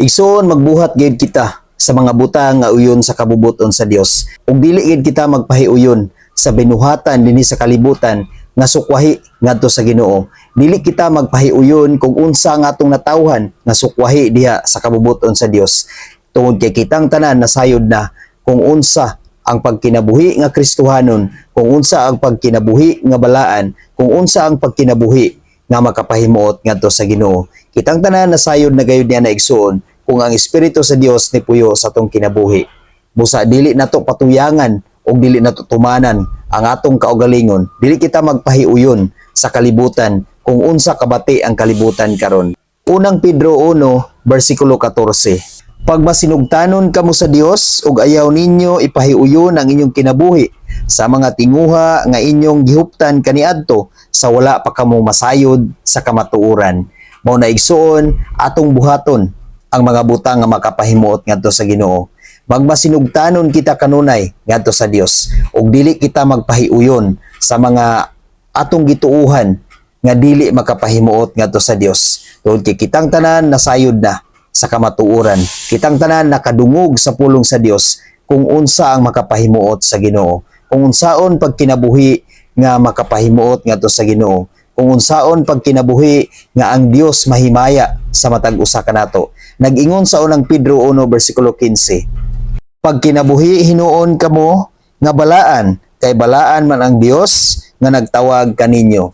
Igsoon, magbuhat gyud kita sa mga butang nga uyon sa kabubuton sa Dios. Ug dili gyud kita magpahiuyon sa binuhatan dinhi sa kalibutan nga sukwahi ngadto sa Ginoo. Dili kita magpahiuyon kung unsa ang atong natawhan nga sukwahi diha sa kabubuton sa Dios. Tungod kay kitang tanan nasayod na kung unsa ang pagkinabuhi nga Kristohanon, kung unsa ang pagkinabuhi nga balaan, kung unsa ang pagkinabuhi nga makapahimuot ngadto sa Ginoo. Kitang tanan nasayod na gayud niya na, igsuon, kung ang Espiritu sa Dios ni puyo sa atong kinabuhi. Busa dili nato patuyangan ug dili nato tumanan ang atong kaugalingon. Dili kita magpahiuyon sa kalibutan kung unsa kabati ang kalibutan karon. Unang Pedro 1 bersikulo 14. Pagmasinugtanon kamo sa Dios ug ayaw ninyo ipahiuyon ang inyong kinabuhi sa mga tinguha nga inyong gihuptan kaniadto sa wala pa kamo masayod sa kamatuoran. Mao na, igsuon, atong buhaton ang mga butang nga makapahimuot ngadto sa Ginoo. Magmasinugtanon kita kanunay ngadto sa Dios ug dili kita magpahiuyon sa mga atong gituuhan nga dili makapahimuot ngadto sa Dios. Tungod kay kitang tanan nasayod na sa kamatuoran. Kitang tanan nakadungog sa pulong sa Dios kung unsa ang makapahimuot sa Ginoo. Kung unsaon pagkinabuhi nga makapahimuot ngadto sa Ginoo. Kung unsaon pagkinabuhi nga ang Dios mahimaya sa matag usa kanato. Nag-ingon sa Unang Pedro 1 bersikulo 15. Pagkinabuhi hinuon kamo nga balaan, kay balaan man ang Dios nga nagtawag kaninyo.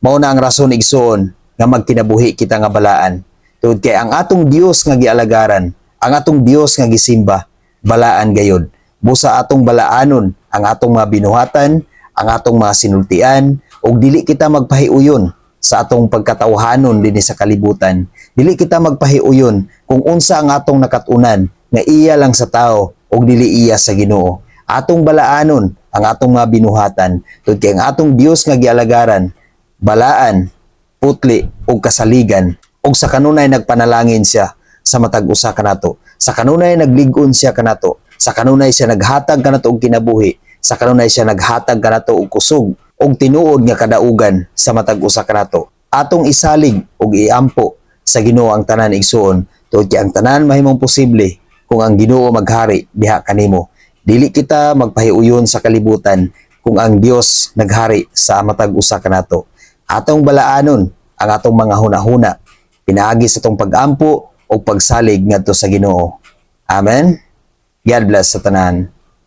Mao na ang rason, igsuon, nga magkinabuhi kita nga balaan. Tungod kay ang atong Dios nga gialagaran, ang atong Dios nga gisimba, balaan gayod. Busa atong balaanon ang atong mga binuhatan, ang atong mga sinultian, ug dili kita magpahiuyon sa atong pagkatawhanon dinhi sa kalibutan. Dili kita magpahiuyon kung unsa ang atong nakatunan nga iya lang sa tao ug dili iya sa Ginoo. Atong balaanon ang atong mga binuhatan tungod kay ang atong Dios nga gialagaran, balaan, putli ug kasaligan, ug sa kanunay nagpanalangin siya sa matag usa kanato. Sa kanunay naglig-on siya kanato. Sa kanunay siya naghatag kanato og kinabuhi. Sa kanunay siya naghatag kanato og kusog ug tinuod nga kadaugan sa matag usa kanato. Atong isalig ug iampo sa Ginoo ang tanan, igsuon, tungod kay ang tanan mahimong posible kung ang Ginoo maghari diha kanimo. Dili kita magpahiuyon sa kalibutan kung ang Dios naghari sa matag usa kanato. Atong balaanon ang atong mga hunahuna pinaagi sa atong pag-ampo o pagsalig ngadto sa Ginoo. Amen. God bless sa tanan.